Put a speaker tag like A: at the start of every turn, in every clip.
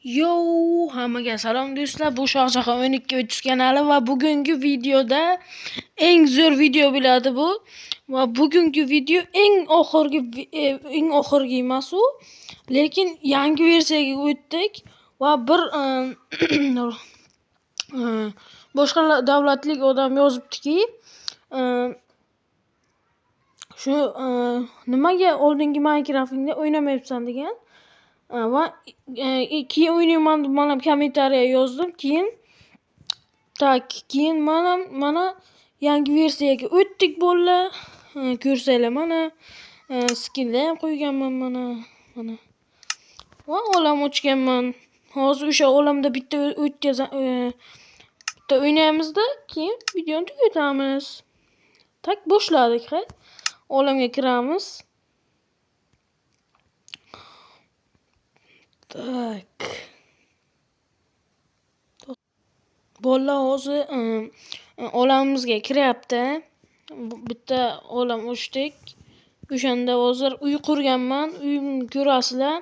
A: Yo, hammaga salom do'stlar. Bu Shohjahon 1230 kanali va bugungi videoda eng zo'r video bo'ladi bu. Va bugungi video eng oxirgi emas u, lekin yangi versiyaga o'tdik va bir boshqa davlatlik odam yozibdiki, shu nimaga oldingi Minecraft'ingda o'ynamayapsan degan. Va keyin o'ynayman deb mana kommentariya yozdim. Keyin keyin mana yangi versiyaga o'tdik bolalar. Ko'rsanglar mana skinlar ham qo'yganman mana. Mana. Va olam ochganman. Hozir o'sha olamda bitta bitta o'ynaymiz-da, keyin videoni tugatamiz. Tak boshladik, ha. Olamga kiramiz. Tak. Bolalar hozir olamimizga kiryapti. Bitta olam ochdik. O'shanda hozir uy qurganman. Uyimni ko'rasizlar.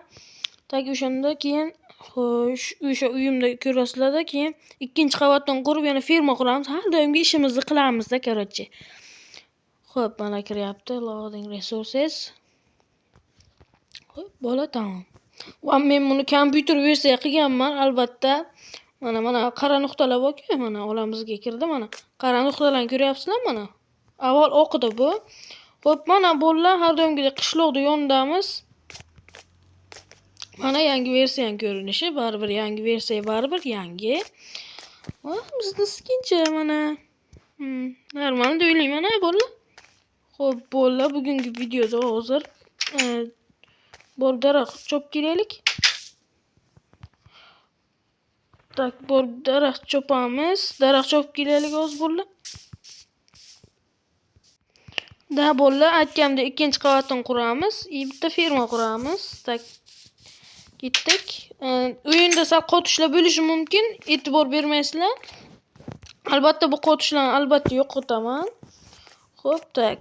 A: Tak o'shanda keyin xo'sh, o'sha uyimda ko'rasizlar-da, keyin ikkinchi qavatdan qurib yana ferma quramiz. Har doimgi ishimizni qilamiz-da, короче. Xo'p, mana kiryapti. Loading resources. Xo'p, bola tamom. Va men buni kompyuter versiya qilganman albatta. Mana qara nuqtalar bor-ku, mana olamimizga kirdi mana. Qara nuqtalarni ko'ryapsizlar mana. Avval oqida bu. Xo'p, mana bolalar har doimgidek qishloqda yonidamiz. Mana yangi versiyaning ko'rinishi, baribir yangi versiya, baribir yangi. Va bizni skincha mana. Normal deb o'ylayman, ha bolalar. Xo'p, bolalar, bugungi videoda hozir borib daraxt chopib kelaylik. Tak, borib daraxt chopamiz. Daraxt chopib kelaylik hozir bolalar. Da bolalar, aytganimdek ikkinchi qavatini quramiz, bitta ferma quramiz. Tak, ketdik. O'yinda sal qotishlar bo'lishi mumkin, e'tibor bermaysizlar. Albatta bu qotishlarni albatta yo'qotaman. Xo'p, tak.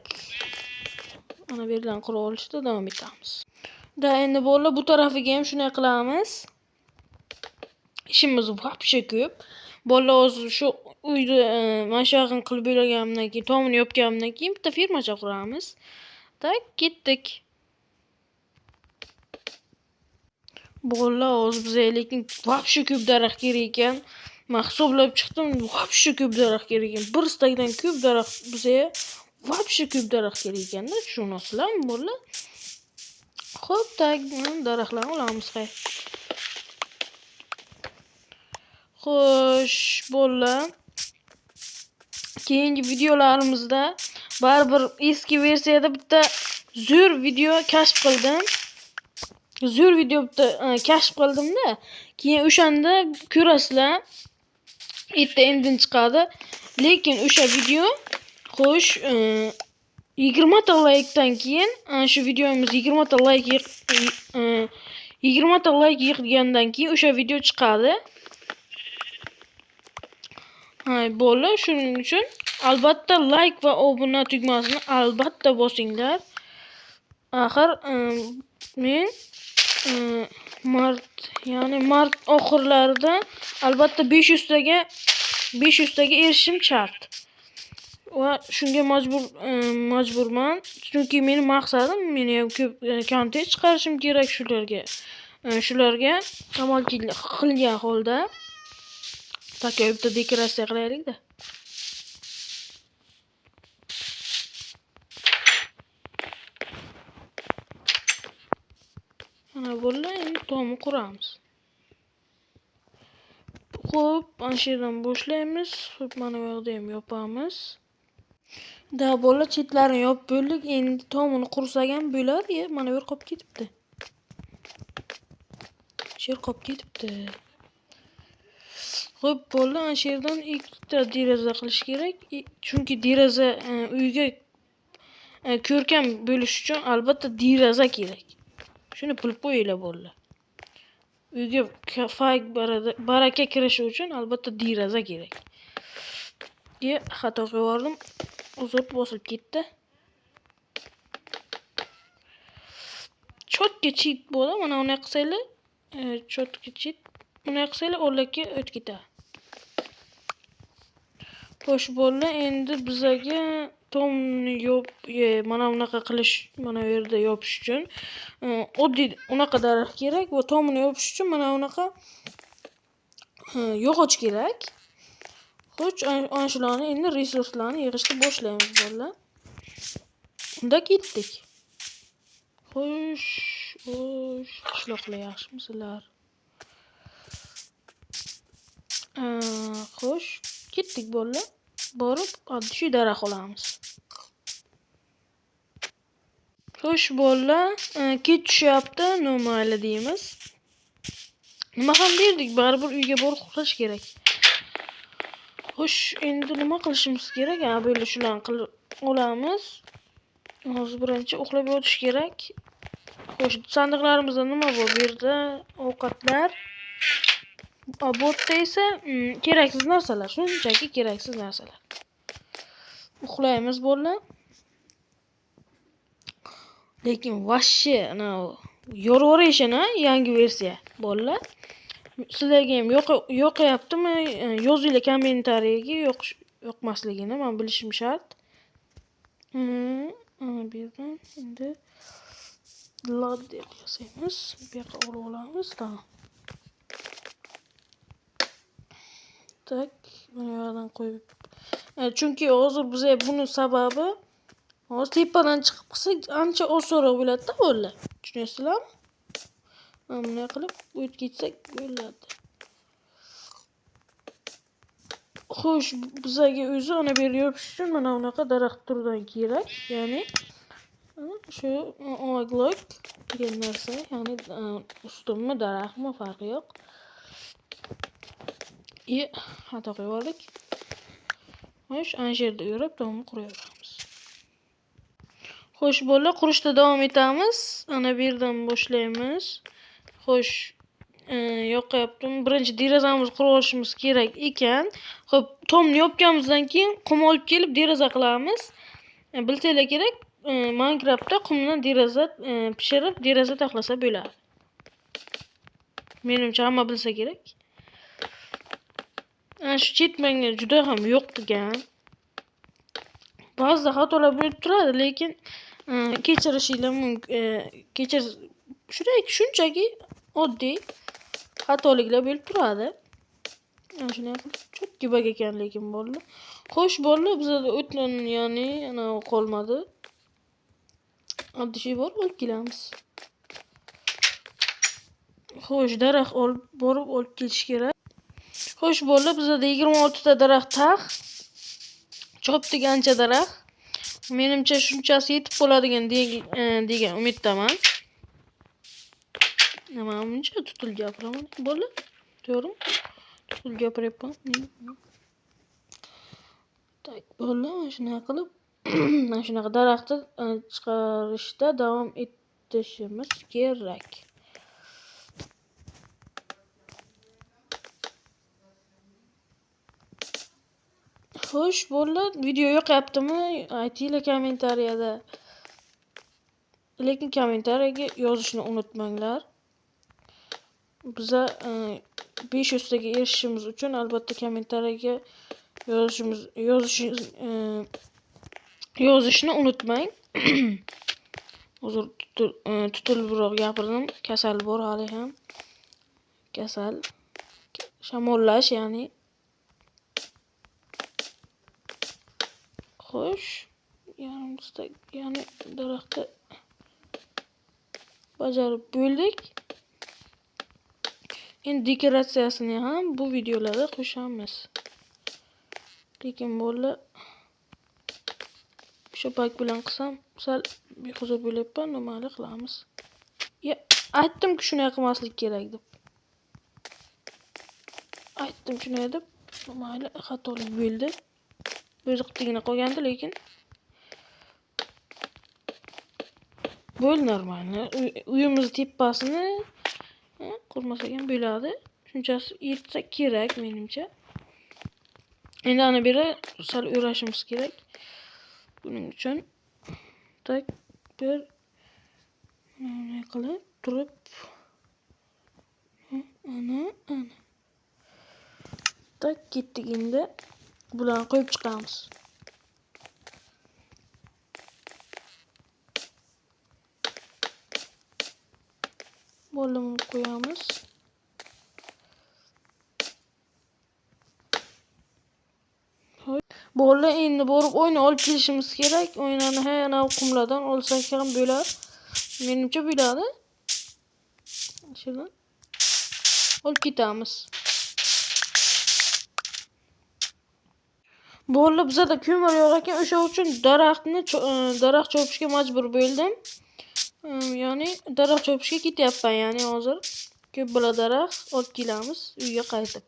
A: Mana bu yerdan qurib olishda davom etamiz. Da endi bolalar bu tarafiga ham shunday qilamiz. Ishimiz вообще ko'p. Bolalar hozir shu uyni mana shu yog'ini qilib bo'lganimdan keyin, tomini yopganimdan keyin bitta fermacha quramiz. Tak, ketdik. Bolalar hozir bizga lekin вообще ko'p daraxt kerak ekan. Men hisoblab chiqdim, вообще ko'p daraxt kerak ekan. Bir stakdan ko'p daraxt bizga вообще ko'p daraxt kerak ekanda, tushunasizlarmi bolalar? Xo'p, tak, daraxtlarni olamiz, hay. Xo'sh, bolalar. Keyingi videolarimizda baribir eski versiyada bitta zo'r video kashf qildim. Zo'r video bitta kashf qildim-da. Keyin o'shanda ko'rasizlar, erta indin chiqadi. Lekin o'sha video, xo'sh, 20 ta laykdan keyin, shu videomiz 20 ta layk 20 ta layk yig'gandan keyin o'sha video chiqadi. Hay, bolalar, shuning uchun albatta layk va obuna tugmasini albatta bosinglar. Axir men mart, ya'ni mart oxirlarida albatta 500 taga erishishim shart. Va shunga majburman, chunki meni maqsadim, meni ham ko'p kontent chiqarishim kerak shularga. Shularga amal qilgan holda taka bitta dekoratsiya qilaylik-da. Mana bolalar, endi tomni quramiz. Xo'p, mana shu yerdan boshlaymiz. Xo'p, mana bu yoqda ham yopamiz. Da bolalar, chetlarini yopib bo'ldik. Endi tomini qursak ham bo'ladi. Mana bu yer qolib ketibdi. Shu yer qolib ketibdi. Xo'p, bolalar, ana shu yerdan ikkita deraza qilish kerak. Chunki deraza uyga ko'rkam bo'lish uchun albatta deraza kerak. Shuni bilib qo'yinglar bolalar. Uyga baraka kirishi uchun albatta deraza kerak. Ye, xato qilib yubordim. Uzr, bosilib ketdi. Chotga cheat bo'ldi. Mana uni qilsanglar, chotga cheat. Bunday qilsanglar o'rlakka o'tib ketadi. Xo'sh, bo'ldi. Endi bizaga tomni mana bunaqa qilish, mana bu yerda yopish uchun oddiy unaqa daraxt kerak va tomini yopish uchun mana bunaqa yog'och kerak. Xo'sh, ana shularni endi resurslarni yig'ishni boshlaymiz bolalar. Unda ketdik. Xo'sh, xo'sh, qishloqlar yaxshimisizlar? Xo'sh, ketdik bolalar. Borib oddiy daraxt olamiz. Xo'sh bolalar, kech tushyapti, mayli deymiz. Nima ham derdik, baribir uyga borib uxlash kerak. Xo'sh, endi nima qilishimiz kerak? Ha, böyle shularni qilib olamiz. Hozir birinchi uxlab yotish kerak. Xo'sh, sandiqlarimizda nima bor? Bu yerda ovqatlar. Bu yerda esa keraksiz narsalar, shunchaki keraksiz narsalar. Uxlaymiz bolalar. Lekin vashshe, ana yorvorishini yangi versiya bolalar. Sizlarga ham yoqyaptimi? Yozinglar kommentariyaga yoqmasligini men bilishim shart. Ana bu yerdan endi ladder yasaymiz. Bu yoqqa olib olamiz, tamam. Tak, buni yoqdan qo'yib. Chunki hozir bizga buni sababi hozir tepadan chiqib qilsak ancha osonroq bo'ladi-da bolalar. Tushunasizlarmi? Mana bunday qilib o'tib ketsak bo'ladi. Xo'sh, bizaga o'zi ana bu yerga yopish uchun mana bunaqa daraxt turidan kerak. Ya'ni shu oglok degan narsa, ya'ni ustunmi, daraxtmi farqi yo'q. Xato qo'yib yubordik. Xo'sh, ana shu yerda yurib tomni quraveramiz. Xo'sh, bolalar, qurishda davom etamiz. Ana bu yerdan boshlaymiz. Xo'sh, yoqyaptim. Birinchi derazamizni qurib olishimiz kerak ekan. Xo'p, tomni yopganimizdan keyin qum olib kelib deraza qilamiz. Bilsanglar kerak, Minecraftda qumdan deraza pishirib deraza taxlasa bo'ladi. Menimcha hamma bilsa kerak. Ana shu chet menga juda ham yoqgan. Ba'zida xatolar bo'lib turadi, lekin kechirishinglar mumkin. Shunchaki oddiy xatoliklar bo'lib turadi. Ana shuni cho'tki bak ekan lekin bo'ldi. Xo'sh, bo'ldi, bizda o'tin, ya'ni ana qolmadi. Oddiy bor, olib kelamiz. Xo'sh, daraxt olib borib olib kelish kerak. Xo'sh, bo'ldi, bizda 26 ta daraxt tax. Chopdik ancha daraxt. Menimcha shunchasi yetib bo'ladigan degan umiddaman. Nima buncha tutul gapiraman? Bo'ldi. To'g'rimi? Tutul gapiryapman. Tak, bo'ldi. Mana shunaqa qilib, mana shunaqa daraxtni chiqarishda davom etishimiz kerak. Xo'sh, bo'ldi. Video yoqyaptimi? Aytinglar kommentariyada. Lekin kommentariyaga yozishni unutmanglar. Biza 500 taga erishishimiz uchun albatta kommentariyaga yozishni unutmang. Hozir tutilibroq gapirdim. Kasal bor hali ham. Kasal. Shamollash, ya'ni. Xo'sh, yarimta, ya'ni daraxtni bajarib bo'ldik. Endi dekoratsiyasini ham bu videolarda qo'shamiz. Lekin bo'ldi. O'sha pak bilan qilsam sal behuzur bo'lyapman, mayli qilamiz. Ya, aytdim-ku shunday qilmaslik kerak deb. Aytdim shunday deb, mayli xatolik bo'ldi. O'zi qildigina qolgandi, lekin bo'ldi normalni. Uyimiz tepasini qurmasak ham bo'ladi. Shunchasi yetsa kerak menimcha. Endi ana beri sal o'rashimiz kerak. Buning uchun tak bir bunday qilib turib ana ana. Так, ketdik endi. Bularni qo'yib chiqamiz. Bo'ldi, buni qo'yamiz. Bo'ldi, endi borib o'yna olib kelishimiz kerak. O'ynani ha, ana qumlardan olsak ham bo'lar. Menimcha bo'ladi. Shuni olib ketamiz. Bo'ldi, bizada ko'mir yo'q ekan, o'sha uchun daraxtni daraxt chopishga majbur bo'ldim. Ya'ni daraxt chopishga ketyapman, ya'ni hozir ko'p bo'la daraxt olib kelamiz uyga qaytib.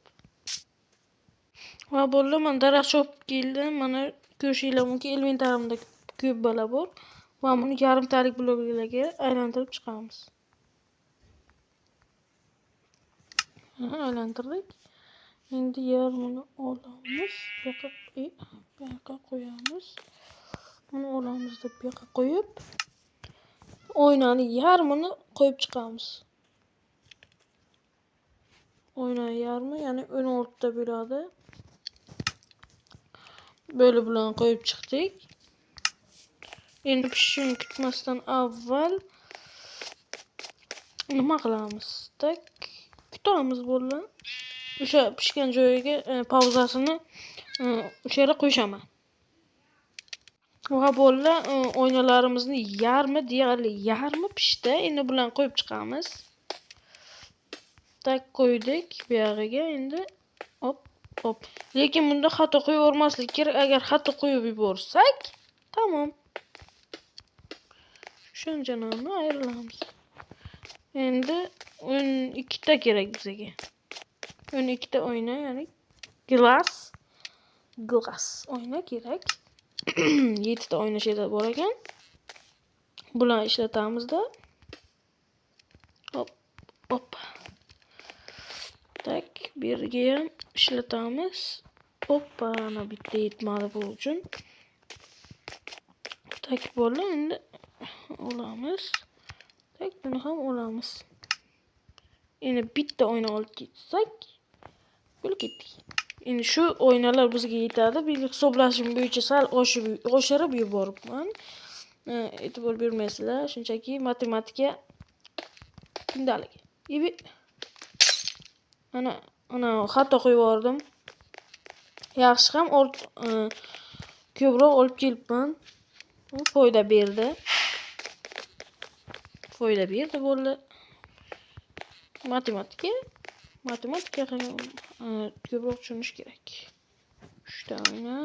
A: Va bo'ldi, men daraxt chopib keldim. Mana ko'rishinglar mumkin, inventarimda ko'p bala bor. Va buni yarimtalik bloklarga aylantirib chiqamiz. Aha, aylantirdik. Endi yarmini olamiz, bu yoqqa qo'yamiz. Buni olamiz deb bu yoqqa qo'yib, oynani yarmini qo'yib chiqamiz. Oyna yarmi, ya'ni 16 ta bo'ladi. Böyle bularni qo'yib chiqdik. Endi pishishini kutmasdan avval nima qilamiz? Tak, kutamiz bo'ldi. O'sha pishgan joyiga pauzasini o'sha yerga qo'yshaman. Va bo'ldi, oynalarimizni yarmi, deyarli yarmi pishdi. Endi bularni qo'yib chiqamiz. Tak, qo'ydik bu yog'iga endi. Hop, hop. Lekin bunda xato qo'yib yubormaslik kerak. Agar xato qo'yib yuborsak, tamom. Shuncha nonni ayrilamiz. Endi 12 ta kerak bizga. 12 ta oyna, ya'ni glass oyna kerak. 7 ta oyna shu yerda bor ekan. Bularni ishlatamizda. Hop, hop. Tak, bu yerga ham ishlatamiz. Hoppa, ana bitta yetmadi bu uchun. Tak, bo'ldi, endi olamiz. Tak, buni ham olamiz. Endi bitta oyna olib ketsak, bo'lib ketdik. Endi shu oynalar bizga yetadi. Bu hisoblashim bo'yicha sal oshirib yuboribman. E'tibor bermaysizlar, shunchaki matematika kundalik. Ibi. Ana xato qo'yib yubordim. Yaxshi ham ko'proq olib kelibman. U foyda berdi. Foyda berdi bo'ldi. Matematika ko'proq tushunish kerak. 3 ta oyna.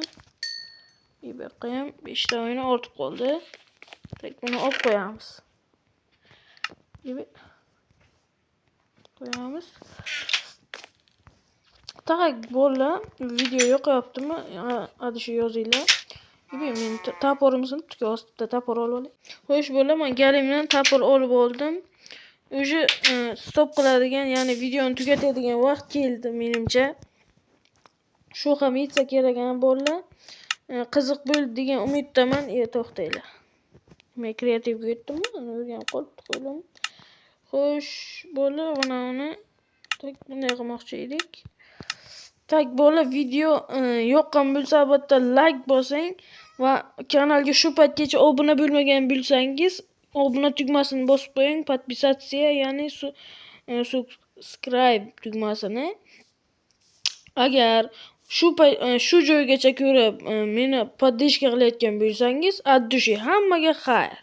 A: Bu yoqqa ham 5 ta oyna ortib qoldi. Tak, buni olib qo'yamiz. Qo'yamiz. Tak, bo'ldi. Video yoqyaptimi? Adashib yozinglar. Men toporim sinibdi-ku, ostida topor olib olay. Xo'sh, bo'ldi, men galimdan topor olib oldim. O'sha stop qiladigan, ya'ni videoni tugatadigan vaqt keldi menimcha. Shu ham yetsa kerak ham bo'ldi. Qiziq bo'ldi degan umiddaman. To'xtanglar. Men kreativga yetdimmi? Ana o'rganib qolibdi qo'lim. Xo'sh, bo'ldi, mana uni tak bunday qilmoqchi edik. Tak, bo'ldi, video yoqqan bo'lsa albatta like bosing va kanalga shu paytgacha obuna bo'lmagan bo'lsangiz, obuna tugmasini bosib qo'ying, podpisatsiya, ya'ni subscribe tugmasini. Agar shu joygacha ko'rib meni podдержка qilayotgan bo'lsangiz, от души hammaga xayr.